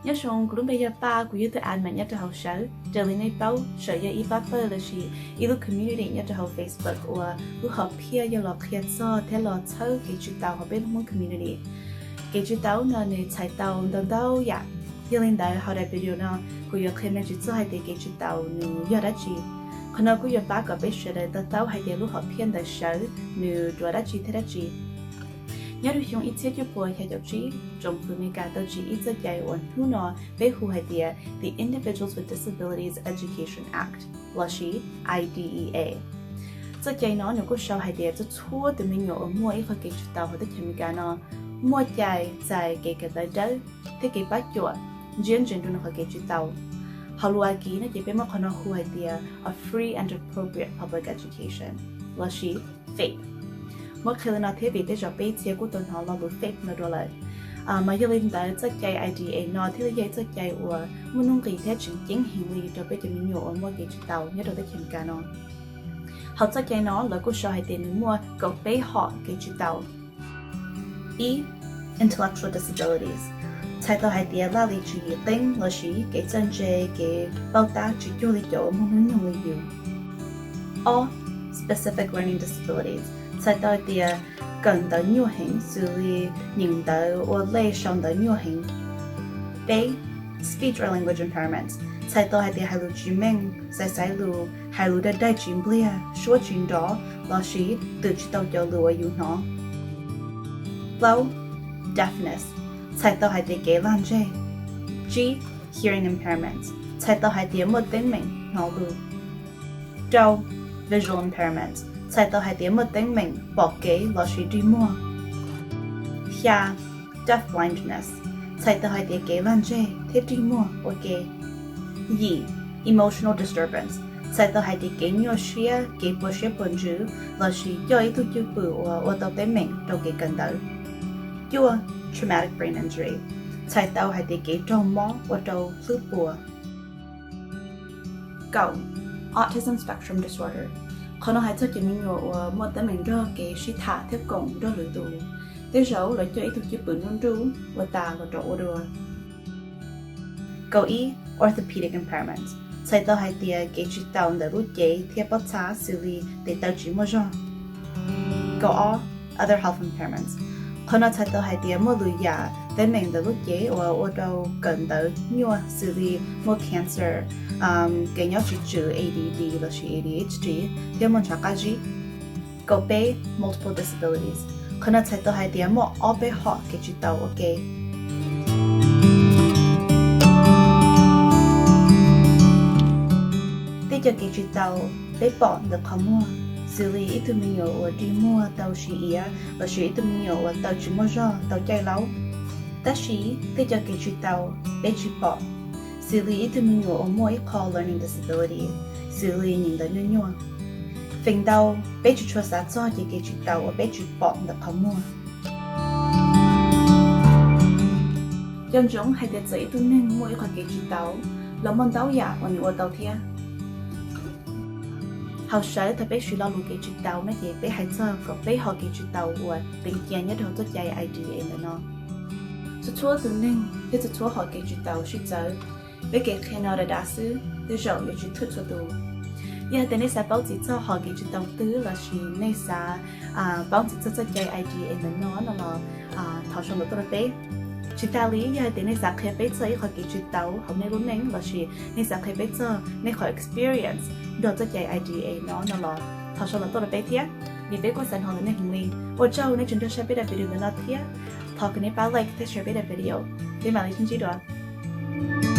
Nyob zoo, kuv lub npe yog Paj, kuv yog tus admin nyob rau hauv Sawv. Raws li nej paub, Sawv yog ib pab pawg lossis ib lub community nyob rau hauv Facebook uas lub hom phiaj yog los qhia txog thiab los txhawb kev tswj tau hauv peb lub Hmoob community. Kev tswj tau no nws txhais tau ntau ntau yam. Yog li ntawd, hauv daim video no kuv yuav qhia me ntsis txog hais tias kev tswj tau nws yog dab tsi. Qhov no kuj yuav pab kom peb sawv daws to taub hais tias lub hom phiaj ntawm Sawv nws dua dab tsi thiab dab tsi. Nyob rau xyoo ib txhiab cuaj puas xya caum tsib, tsoom fwv Amelikas tau tsim ib txoj cai uas hnub no peb hu hais tias the Individuals with Disabilities Education Act lossis I D E A. Txoj cai no nws kuj sau hais tias txhua txhua tus me nyuam uas muaj ib qho kev tswj tau hauv teb chaws Amelikas no muaj cai txais kev kawm ntawv dawb thiab kev pab cuam ntsia ntsees rau nws qhov kev tswj tau. Hauv lus Akiv no ces peb muab qhov no hu hais tias a free and appropriate public education lossis FAPE. Muab qhia li no thiab vim tej zaum peb txhia kuj tau hnov lo lus FAPE no dua lawm. Mas yog li ntawd txoj cai I D E A no thiaj li yog ib txoj cai uas muaj nuj nqis thiab tseem ceeb heev li rau peb cov me nyuam uas muaj kev tswj tau nyob rau teb chaws Amelikas no. Hauv txoj cai no lawv kuj sau hais tias nws muaj kaum peb hom kev tswj tau. Ib, intellectual disabilities, txhais tau hais tias laj lim tswv yim qeeb lossis kev txawj ntse, kev paub tab tsis cuag li cov uas muaj hnub nyoog li yus. Ob, specific learning disabilities, txhais tau hais tias kawm ntawv nyuaj heev, xws li nyeem ntawv, ua lej, sau ntawv nyuaj heev. Peb, speech or language impairments, txhais tau hais tias hais lus tsis meej, xaiv xaiv lus, hais lus daig daig tsis npliag, suab tsis nrov lossis twm tsis tau cov lus uas yus hnov. Plaub, deafness, txhais tau hais tias kev lag ntseg. Tsib, hearing impairments, txhais tau hais tias muaj teeb meem hnov lus. Rau, visual impairments, txhais tau hais tias muaj teeb meem pom kev lossis dig muag. Xya, deafblindness, txhais tau hais tias kev lag ntseg thiab dig muag ua ke. Yim, emotional disturbance, txhais tau hais tias kev nyuaj siab, kev puas siab puas ntsws lossis coj ib tug cwj pwm uas ua tau teeb meem rau kev kawm ntawv. Cuaj, traumatic brain injury, txhais tau hais tias kev raug mob ua rau hlwb puas. Kaum, autism spectrum disorder, qhov no hais txog cov me nyuam uas muaj teeb meem nrog kev sib tham thiab koom nrog lwm tus. Tej zaum lawv coj ib tug cwj pwm nruj nruj ua tas los rau ua dua. Kaum ib, orthopedic impairments, txhais tau hais tias kev tsis taus ntawm lub cev thiab pob txha xws li tes taw tsis muaj zog. Kaum ob, other health impairments, qhov no txhais tau hais tias muaj lwm yam teeb meem ntawm lub cev uas ua rau kawm ntawv nyuaj xws li muaj cancer, kev nyob tsis tswm A D D lossis A D H D, thiab muaj ntshav qab zib. Kaum peb, multiple disabilities, qhov no txhais tau hais tias muaj ob peb hom kev tsis taus ua ke. Tej cov kev tsis taus peb pom ntawm qhov muag, xws li ib tug me nyuam uas dig muag tau siv iav lossis ib tug me nyuam uas taw tsis muaj zog tau caij laub. Tab sis tej cov kev tsis taus peb tsis pom, xws li ib tug me nyuam uas muaj ib qho learning disability, xws li nyeem ntawv nyuaj nyuaj. Feem ntau peb tsis tshua xav txog cov kev tsis taus uas peb tsis pom ntawm qhov muag. Nco ntsoov hais tias txawm ib tug neeg muaj ib qho kev tsis taus los muaj ntau yam uas nws ua tau thiab. Hauv Sawv thaum peb siv lo lus kev tsis taus no ces peb hais txog kaum peb hom kev tsis taus uas teev cia nyob rau hauv txoj cai I D E A ntawm no. Txhua txhua tus neeg thiab txhua txhua hom kev tsis taus sib txawv. Peb kev qhia no dav dav xwb, tej zaum yuav tsis thwm txhua tus. Yog hais tias nej xav paub txog hom kev tsis taus twg lossis nej xav paub txog txoj cai I D E A ntawm no no los thov sau ntawv tuaj rau peb. Tsis tas li, yog hais tias nej xav qhia peb txog ib qho kev tsis taus hauv nej lub neej lossis nej xav qhia peb txog nej qhov experience nrog txoj cai I D E A no no los thov sau ntawv tuaj rau peb thiab, vim peb kuj xav hnov ntawm nej heev li. Ua tsaug nej tseem nrog saib peb daim video ntawm no thiab. Thov kom nej pab like thiab share peb daim video. Peb mam li sib ntsib dua.